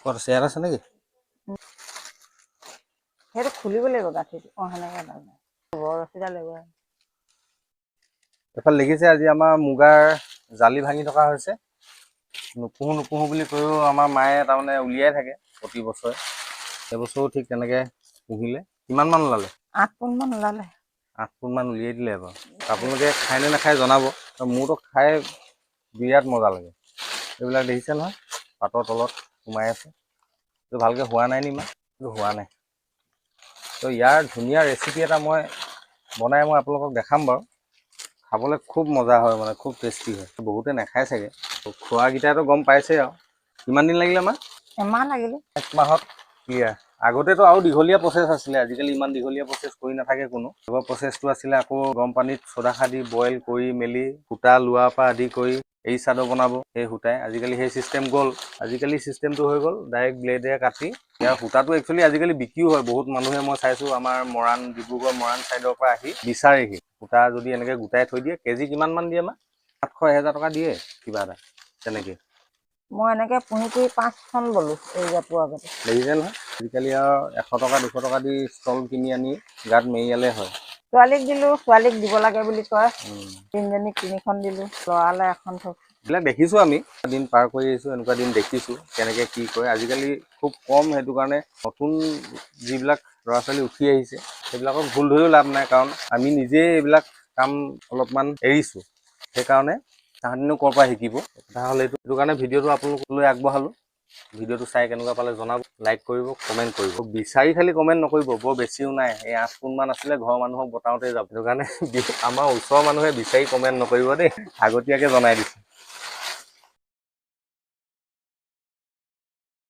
ক'ত আছে? ইয়াত আছে নেকি? সেইটো খুলিব লাগিব গাঁঠিটো। অঁ, সেনেকে ৰছীডাল লাগিব। এইফালে দেখিছে, আজি আমাৰ মুগাৰ জালি ভাঙি থকা হৈছে। নোপোহো নোপোহো বুলি কৈও আমাৰ মায়ে তাৰমানে উলিয়াই থাকে প্ৰতি বছৰে। এইবছৰো ঠিক তেনেকে পুহিলে। কিমান মান ওলালে? 8 পোনমান ওলালে। 8 পোনমান উলিয়াই দিলে এবাৰ। আপোনালোকে খায় নে নাখায় জনাব। মোৰতো খাই বিৰাট মজা লাগে। এইবিলাক দেখিছে নহয়, পাতৰ তলত সোমাই আছে। এইটো ভালকে হোৱা নাই নি ইমান? এইটো হোৱা নাই। তো ইয়াৰ ধুনীয়া ৰেচিপি এটা মই বনাই মই আপোনালোকক দেখাম বাৰু। খাবলৈ খুব মজা হয়, মানে খুব টেষ্টি হয়। বহুতে নাখায় চাগে, খোৱাকেইটাইতো গম পাইছেই। আৰু কিমান দিন লাগিলে আমাৰ? এমাহ লাগিলে। এক মাহত ক্লিয়াৰ। আগতেতো আৰু দীঘলীয়া প্ৰচেছ আছিলে, আজিকালি ইমান দীঘলীয়া প্ৰচেছ কৰি নাথাকে কোনো। আগৰ প্ৰচেছটো আছিলে আকৌ গৰম পানীত চ'দা খাৰ দি বইল কৰি মেলি সূতা লোৱাৰ পৰা আদি কৰি এৰী চাদৰ বনাব সেই সূতাই। আজিকালি সেই চিষ্টেম গ'ল। আজিকালি চিষ্টেমটো হৈ গ'ল ডাইৰেক্ট ব্লেডেৰে কাটি। ইয়াৰ সূতাটো একচুৱেলি আজিকালি বিক্ৰীও হয়। বহুত মানুহে মই চাইছোঁ, আমাৰ মৰাণ, ডিব্ৰুগড়, মৰাণ ছাইডৰ পৰা আহি বিচাৰেহি। সূতা যদি এনেকৈ গোটাই থৈ দিয়ে, কেজি কিমান মান দিয়ে মা? 700, 1000 টকা দিয়ে কিবা এটা তেনেকে। মই এনেকে পুহি পুহি পাঁচখন বলো এই জাপোৰ আগতে। দেখিছে নহয়, আজিকালি আৰু 100 টকা, 200 টকা দি ষ্টল কিনি আনি গাত মেৰিয়ালে হয়। ছোৱালীক দিলো, ছোৱালীক দিব লাগে বুলি কয়। তিনিজনীক তিনিখন দিলো, ল'ৰালে এখন থৈছো। এইবিলাক দেখিছোঁ, আমি দিন পাৰ কৰি আহিছোঁ, এনেকুৱা দিন দেখিছোঁ কেনেকৈ কি কৰে। আজিকালি খুব কম। সেইটো কাৰণে নতুন যিবিলাক ল'ৰা ছোৱালী উঠি আহিছে, সেইবিলাকক ভুল ধৰিও লাভ নাই, কাৰণ আমি নিজেই এইবিলাক কাম অলপমান এৰিছোঁ। সেইকাৰণে তাহাঁতিনো ক'ৰ পৰা শিকিব? কথা হ'ল এইটো। সেইটো কাৰণে ভিডিঅ'টো আপোনালোকলৈ আগবঢ়ালোঁ। ভিডিঅ'টো চাই কেনেকুৱা পালে জনাব, লাইক কৰিব, কমেণ্ট কৰিব। বিচাৰি খালি কমেণ্ট নকৰিব। বৰ বেছিও নাই, এই 8 পোনমান আছিলে, ঘৰৰ মানুহক বতাওঁতে যাব। সেইটো কাৰণে আমাৰ ওচৰৰ মানুহে বিচাৰি কমেণ্ট নকৰিব দেই, আগতীয়াকৈ জনাই দিছোঁ।